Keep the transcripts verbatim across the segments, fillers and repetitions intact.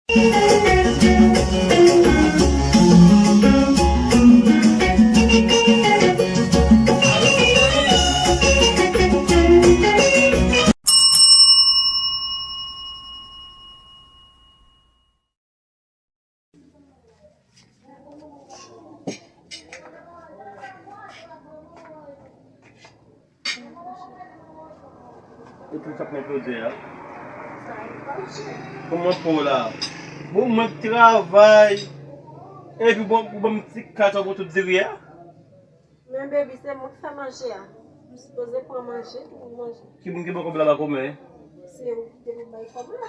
E tout sa k nan koze a. Kòman pou w la? Bon, mwen k travay. Epi bon, ou ban m ti kal sa pou tout diri a? Men baby, se mwen k fè manje a. M sipoze pran manje pou manje. Ki moun ki ban kòb la ba kòman? Se ou ki te pou bay kòb la.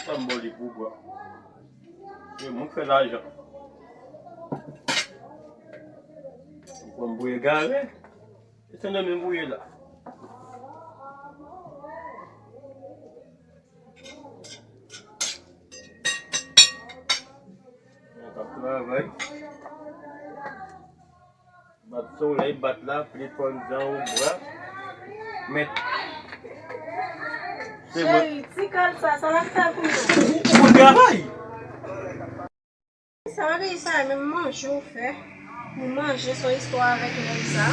Sa m ba w li pou bwa. Se mwen k fè lajan. Ou konn bouye gare. E se nan men bouye la. Mwen k ap travay. Bat solèy, bat lapli, fò m jan ou bwa. Men, se mwen. Cheri, ti kal sa, sa l ap fè pou nou? Ou, ou konn travay? Sa bagay sa, menm manje ou fè. Pou manje, se yon istwa avèk nèg sa.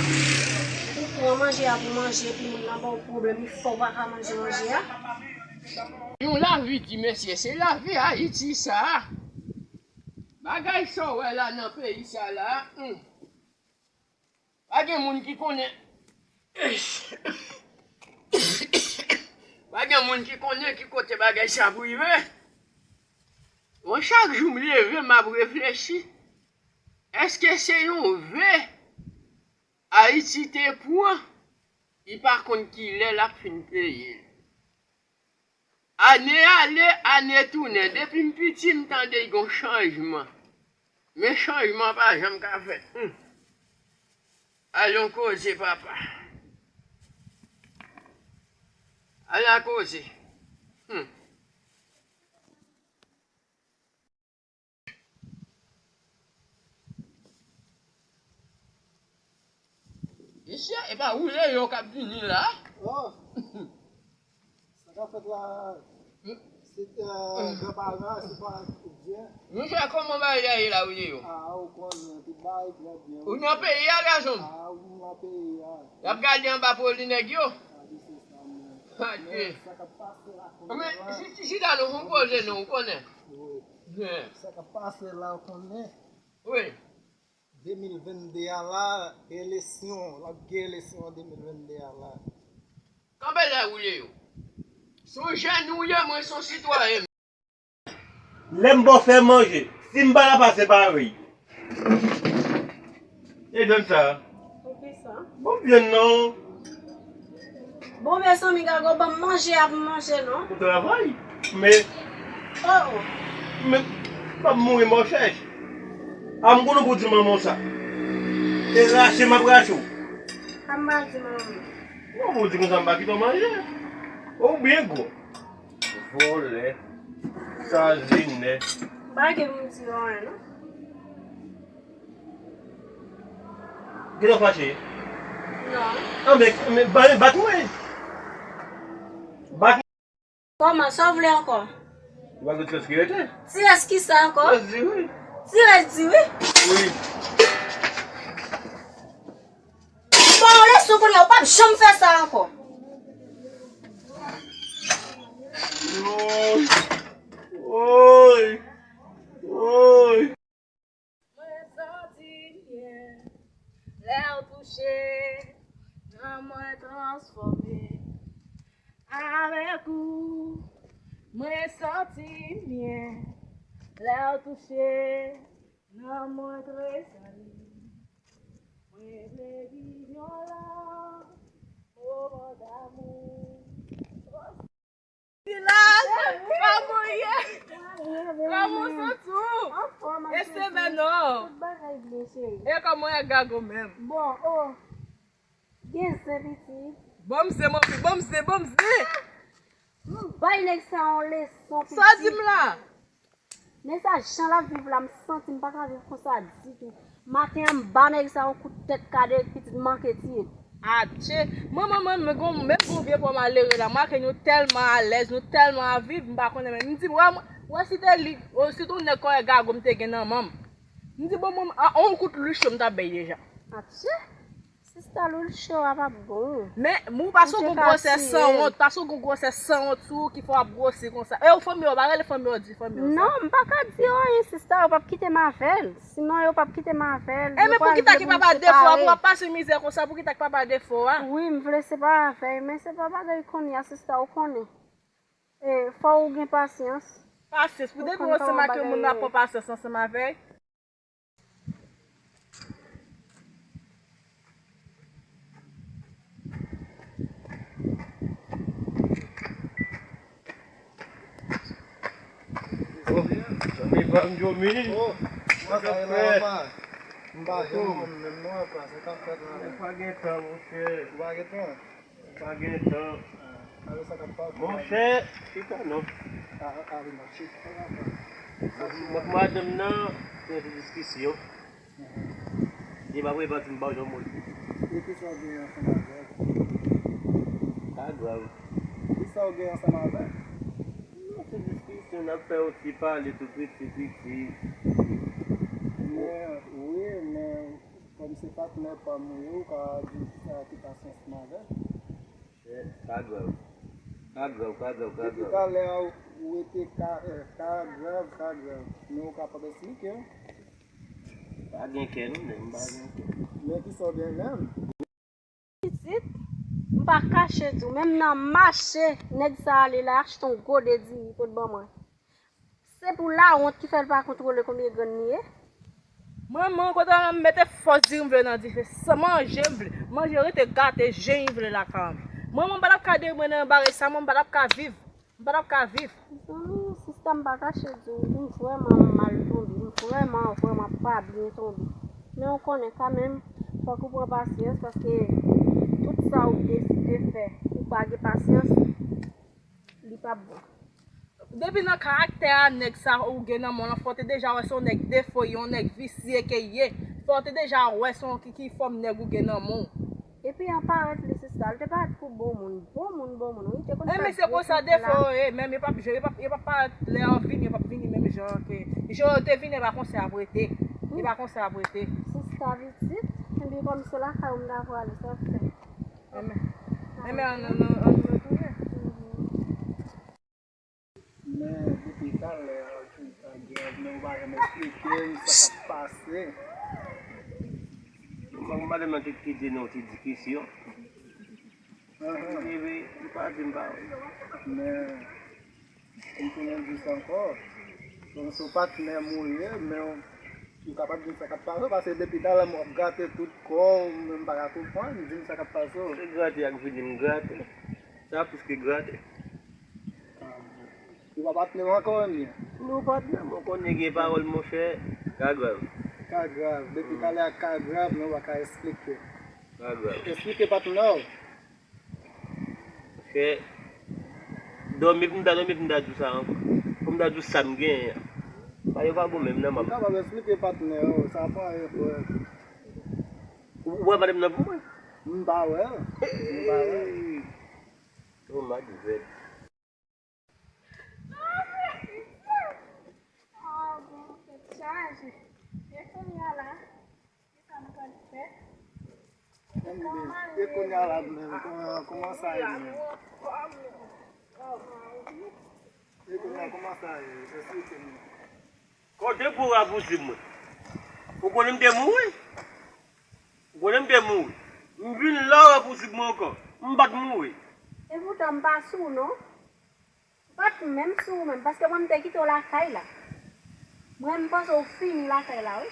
Ou pran manje a pou manje, epi moun nan ba w pwoblèm, li fè w pa ka manje manje a. Yon lavi di mesye, se lavi Ayiti sa a. Bagay sa w wè la nan peyi sa la, hmm. Pa gen moun ki konnen. Pa gen moun ki konnen ki kote bagay sa pou rive. Mwen, chak jou m leve, m ap reflechi. Èske se yon ve Ayiti te pran? Li pa konn kilè l ap fin peye l. Ane ale, ane tounen. Depi m piti, m tande gen yon chanjman. Men chanjman pa janm ka fèt. Hmm. Al yon koze, papa. Al yon koze. Hmm. Mesye, e pa woule yo k ap vini la? Oh. Sa k ap fèt la? Hmm. Se, euh, granparan, se pa byen. Mesye, kòman bagay la ye la, woule yo? Ah, ou konnen, tout bagay trè byen. Ou nan peyi a, gason m? Ah, wi, m nan peyi a. Y ap gade anba poli nèg yo? Gade se sa, men. Gade. Men sa k ap pase la, konnen la. Men, si, si, chita nou, fon koze non, ou konnen. Wi. Sa k ap pase la, ou konnen. Wi. De mil venn de a la, eleksyon, l ap gen eleksyon an de mil venn de a la. Kanpe la, woule yo. Se yon jèn ou ye, mwen se yon sitwayen. Lè m ba w fè manje, si m pa la pase parèy. E jwenn sa. Poukisa? Bon, vyann non. Bon, mezanmi, Gago, ban m manje a pou m manje, non? Ou travay, men. Oh, oh. Men, m ap mouri mò chèch. A m konnen pou di manman w sa. E rache m ap rache w. Sa m pral di manman m? Ou pou di konsa m pa kite w manje. Ou byen gwo. Vòlè. Sazinè. M pa gen pou m di w anyen, non. Genlè w fache? Non. Anben, men, ba, bat mwen. Bat. Kòman, sa w vle ankò? Ou pa gen ti rès ki rete? Ti rès kisa ankò? Ti rès diri. Ti rès diri? Wi. Bon, leson kounye a, ou p ap janm fè sa ankò. Woy. Woy. Woy. Mwen santi m byen lè w touche nanm mwen transfòme. Avèk ou, mwen santi m byen lè w touche nanm mwen trezale. Mwen vle viv yon lanmou damou. Silas, kòman w ye? Kòman w santi w? Anfòm, e semèn non. Tout bagay byen, cheri. E kòman w ye, Gago menm? Bon, oh. Gen zen, pitit. Bon, m zen, mon fi, bon, m zen, bon, m zen. M bay nèg sa yon leson, pitit. Sa w di m la? Men sa, jan l ap viv la, m santi m pa ka viv konsa ditou. Maten an, m ba nèg sa yon kout tèt kadè, pitit manke tiye. Atche! Manman, mwen, mwen gon, menm gon vye pwa malere la, m ak nou tèlman alèz, nou tèlman ap viv, m pa konnen menm. M di, wè, mwen, wè si te li, o, si te yon nèg kòrèk gago m te gen nan men m. M di, bon, mwen, a, on kout lwicho m t ap bay deja. Atche! Sista, lwil cho a p ap bon. Men, mou, paske w gon gwosè sanwont, paske w gon gwosè sanwont sou ou ki fè w ap gwosi konsa. E, ou fanmi w, pa rele fanmi w, di fanmi w sa. Non, m pa ka di yo anyen, sista, yo p ap kite m avè l. Sinon, yo p ap kite m avè l. E, men poukisa ki papa defo a, pou w ap pase mizè konsa, poukisa ki papa defo a? Wi, m vle separe avè l, men se pa bagay kounye a, sista, ou konnen. E, fò ou gen pasyans. Pasyans, pou depi w ansanm ak yon moun, w ap pran pasyans ansanm avè l. Oh, zanmi pa m Jomi. Oh, kòman sa ye la, papa? M pa janm konn menm non, papa. Sa k ap fèt la menm? Ou pa gen tan, monchè. Ou pa gen tan? Ou pa gen tan. Ah, ale sa k ap pase la. Monchè, chita non. Ah, ah, ah, wi, m ap chita, papa. Mwen ak madanm nan, se yon ti diskisyon. Li pa vle pati, m pa w janm wè l. E kisa w gen ansanm avè l? Pa grav. Kisa w gen ansanm avè l? Non, se diskisyon n ap fè, yon ti pale tou piti, piti. Men, wi, men kòm se patnè pa m ou ye, ou ka di kisa ki pase ansanm avè l. Eh, ka grav. Ka grav, ka grav, ka grav. Depi talè a, ou rete ka, eh, ka grav, ka grav. Men ou kapab esplike m? Pa gen kè non, nèg, m pa gen kè. Men kisa w gen menm? Pitit, m pa kache di w, menm nan mache, nèg sa ale la achte yon gode diri pou l ban mwen. Se pou lawont ki fè l pa kontwole konbyen grenn li ye. Manman, kote m mete fòs diri m vle nan dife. Se manje m vle. Manje rete gate, jen m vle lakay mwen. Manman, m pa t ap ka demwe nan bare sa, manman, m pa t ap ka viv. M pa t ap ka viv. Zanmi, sista, m pa kache di w, m vrèman mal tonbe, m vrèman, vrèman pa byen tonbe. Men w konnen kanmenm, fòk ou pran pasyans paske tout sa ou deside fè, ou pa gen pasyans, li p ap bon. Depi nan karaktè a nèg sa ou gen nan men w lan, fò w te deja wè se yon nèg defo, yon nèg visye ke ye. Fò w te deja wè se yon ki, ki fòm nèg ou gen nan men w. Epi an parèt li sista, li te parèt pou bon moun, bon moun, bon moun, wi, te konn fè gwo figi la. Enben se konsa defo yo ye, menm yo p ap, yo p ap, yo p ap parèt lè yo vini, yo p ap vini menm jan ke, jan yo te vini, e pa konsa y ap rete. E pa konsa y ap rete. Sista pitit, enben kòm se lakay ou m ta prale, sa w ap fè? Enben, enben, ann, ann, ann, ann retounen. Men depi talè a, ou ka grav, men ou pa janm esplike m sa k ap pase. Bon, madanm nan te kite nan yon ti diskisyon. Epi, li pa di m pa wè. Men, m tounen di sa ankò. Bon, se yon patnè m ou ye, men ou kapab di m sa k ap pase w, paske depi talè m w ap grate tout kò w, men m pa ka konprann, di m sa k ap pase w. Se grate ak vini m grate. Sa plis ke grate. Ou pa patnè m ankò, ebyen? Nou patnè, men w konnen gen pawòl, monchè, ka grav. Ka grav. Depi talè a ka grav, men w pa ka esplike. Ka grav. Esplike patnè w. Monchè, dòmi pou m ta dòmi pou m ta di w sa ankò. Pou m ta di w sa m genyen an. Bagay yo pa bon menm nan, manman. Ou kapab esplike patnè w, sa pa yon pwoblèm. Ou, ou wè madanm nan pou mwen? M pa wè l. M pa wè l. Hey! Yon madvèt. Ah, bon, tèt chaje. E kounye a la, kisa nou pral fè? E kounye a la menm, kòman, kòman sa ye menm? E kounye a, kòman sa ye? Esplike m. Kote pou w a pousib mwen? Ou konnen m te mouri? Ou konnen m te mouri? M vin la w a pousib mwen ankò. M pa t mouri. Epoutan m pa sou w non. M pa t menm sou ou menm, paske mwen m te kite w lakay la. Mwen m panse w fini lakay la, wi.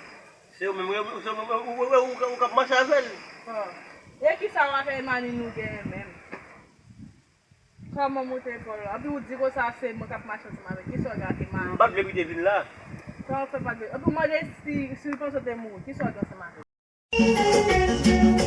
Se ou menm, ou, ou, ou, ou, ou, ou k ap mache avè l. Bon. E kisa w avè Emani nou genyen menm? Kòman moute epòl la? Epi ou di konsa se mwen k ap mache ansanm avè l. Kisa w gen ak Emani? M pa t vle pou li te vin la. Sa w fè pa t vle? Epi w mande si, si l panse w te mouri. Kisa w gen ansanm avè l?